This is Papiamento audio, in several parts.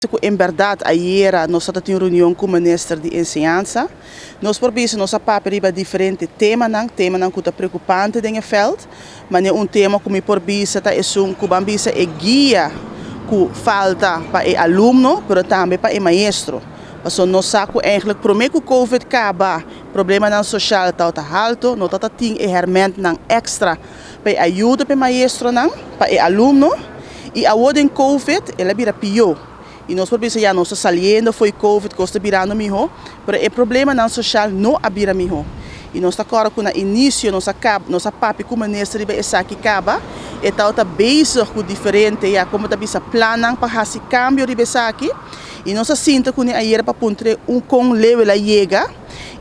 Ku en bèrdat ayera nos a ta tin un reunion ku minister di enseñansa. Nos por bisa nos a papia riba diferente temanan, temanan ku ta preokupante den e vèlt. Manera un tema ku mi por bisa ta esun ku ban bisa e guia ku falta pa e alumno pero tambe pa e maestro. Pasobra nos sa ku eigentlik promé ku covid kaba problemanan soshal tabata halto, no tabata tin e hèrmèntnan èkstra pa e ayuda pa e maestronan, pa e alumno, y awor den covid el a bira pio y nos por bisa ya nos ta saliendo fo'i covid cos ta birando miho, pero e problemanan social no a bira miho y nos ta corda cu na inicio nos a caba nos a papia cu minister riba esaki caba e tabata bezig cu diferente ya como ta bisa plannan pa haci cambio riba esaki y nos a sinta cune ayer pa puntre un con leu el a yega.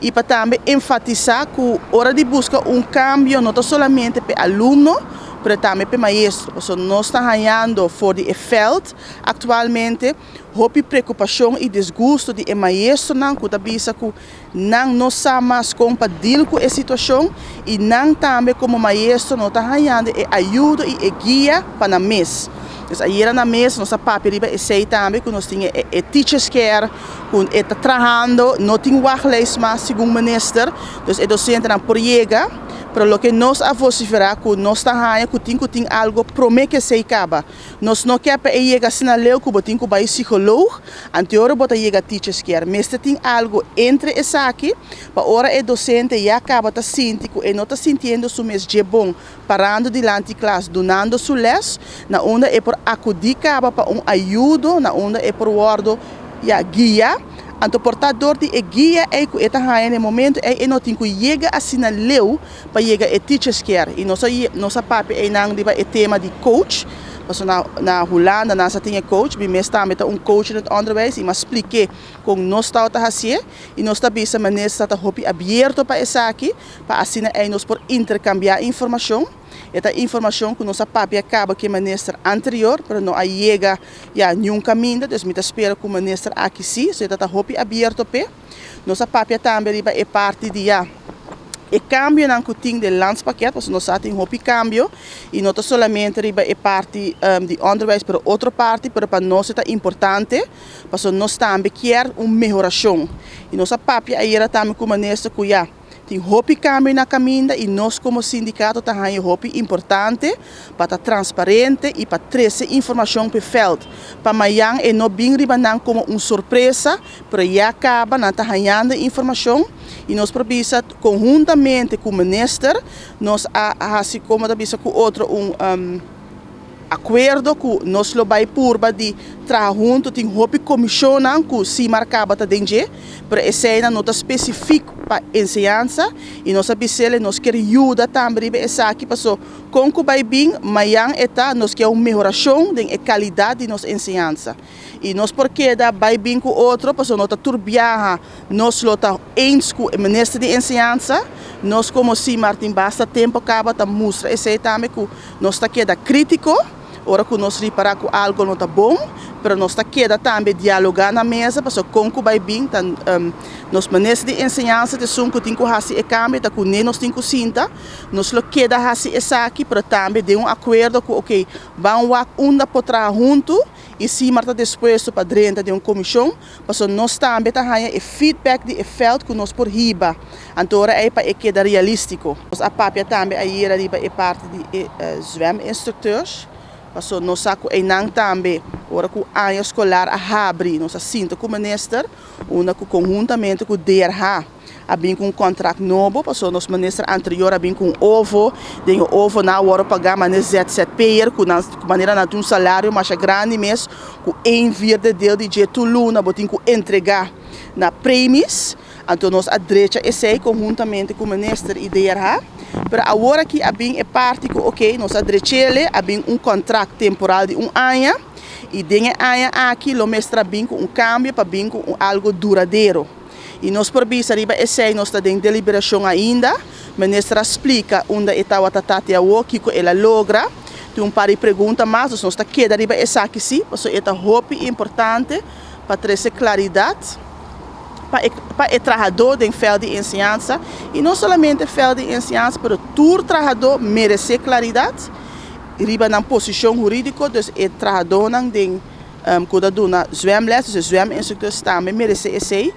I pa tambe enfatisá ku ora di buska un kambio no ta solamente p'e alumno, pero tambe p'e maestro. Pasobra nos ta hañando for di e vèlt aktualmente hopi preokupashon i disgusto di e maestronan ku ta bisa ku nan no sa mas kon pa dil ku e situashon i nan tambe komo maestro no ta hañando e ayudo i e guia pa nan mes. Pues ayera na mes nos a papia riba esei tambe ku nos tin e teachers care ku e ta trahando, no tin wachtlijst mas segun minister, dus e dosentenan por yega, pero loke nos a vociferá ku nos ta haña ku tin ku tin algo promé ku esei kaba. Nos no ke pa e yega asina leu ku bo tin ku bai psicoloog, anteora bo ta yega teachers care. Mester tin algo entre esaki pa ora e dosente ya kaba ta sinti ku e no ta sintiendo su mes dje bon parando dilanti klas dunando su les, na unda e por akudí kaba pa un ayudo, na unda e por wòrdu, ya, guia. Anto por ta dor di e guia ei ku e ta haña na e momentu ei e no tin ku yega asina leu pa yega e teachers care. I nos a nos a papia einan riba e tema di coach, pasobra na na Hulanda nan sa tin e coach, mi mes tambe ta un coach den het onderwijs i mi a splik'é kon nos tabata hasié i nos ta bisa minister ta hopi abierto pa esaki. Pa asina ei nos por interkambiá informashon. E ta informashon ku nos a papia kaba ku e minister anterior, pero no a yega ya niun kaminda, dus mi ta spera ku minister aki si, so e ta ta hopi abierto p'e. Nos a papia tambe riba e parti di ya e kambionan ku tin den landspakket, pasobra nos sa tin hopi kambio i no ta solamente riba e parti di onderwijs, pero otro parti, pero pa nos e ta importante pasobra nos tambe kier un mehorashon. I nos a papia ayera tambe ku minister ku ya. Tin hopi kambio na kaminda i nos komo sindikato ta haña hopi importante pa ta transparente i pa trese informashon p'e vèlt pa mayan e no bin riba nan komo un sorpresa, pero ya kaba nan ta hañando e informashon i nos por bisa konhuntamente ku minister nos a hasi komo ta bisa ku otro un Akuerdo ku nos lo bai purba di traha huntu tin hopi komishonnan ku Simar kaba ta den dje, pero eseinan no ta spesifik pa enseñansa i nos a bis'el nos kier yuda tambe riba esaki paso kon ku bai bin mayan e ta nos kier un mehorashon den e kalidat di nos enseñansa i nos por keda bai bin ku otro paso no ta tur biaha nos lo ta eens ku e minister di enseñansa. Nos komo Simar tin basta tempu kaba ta mustra esei tambe ku Nos ta keda krítiko ora ku nos ripará ku algo no ta bon, pero nos ta keda tambe dialogá na mesa pasobra kon ku bai bin ta nos minister di enseñansa ta esun ku tin ku hasi e kambio, ta kuné nos tin ku sinta. Nos lo keda hasi esaki, pero tambe den un akuerdo ku oke ban wak unda por traha huntu i Simar ta dispuesto pa drenta den un komishon Pasobra nos tambe ta haña e feedback di e veld ku nos por hiba. Anto ora ei pa e keda realístiko. Nos a papia tambe ayera riba e parti di e zweminstructeurs. Pasobra nos sa ku einan tambe ora ku aña skolar a habri nos a sinta ku minister unda ku konhuntamente ku DRH. a bin ku un kontrakt nobo pasobra nos minister anterior a bin ku un ovo, den e ovo nan a wòrdu pagá manera ZZP'er ku nan manera nan tin un salario masha grandi mes ku een vierde deel di dje tur luna bo tin ku entregá na premis, anto nos a drecha esei konhuntamente ku minister i DRH, pero awor aki a bin e parti ku oke nos a drech'ele a bin un kontrakt temporal di un aña i den e aña aki lo mester a bin ku un kambio pa bin ku un algu duradero. I nos por bisa riba esei nos ta den deliberashon ainda. Minister a splika unda e tawata ta te awo, kiko el a logra. Tin un par di pregunta mas, dus nos ta keda riba esaki si, pasobra e ta hopi importante pa trese klaridat pa e pa e trahadó den vèlt di enseñansa. I no solamente vèlt di enseñansa, pero tur trahadó meresé klaridat riba nan posishon hurídiko, dus e trahadónan den. ku ta duna zwemles, dus zweminstructeurs tambe meresé esei.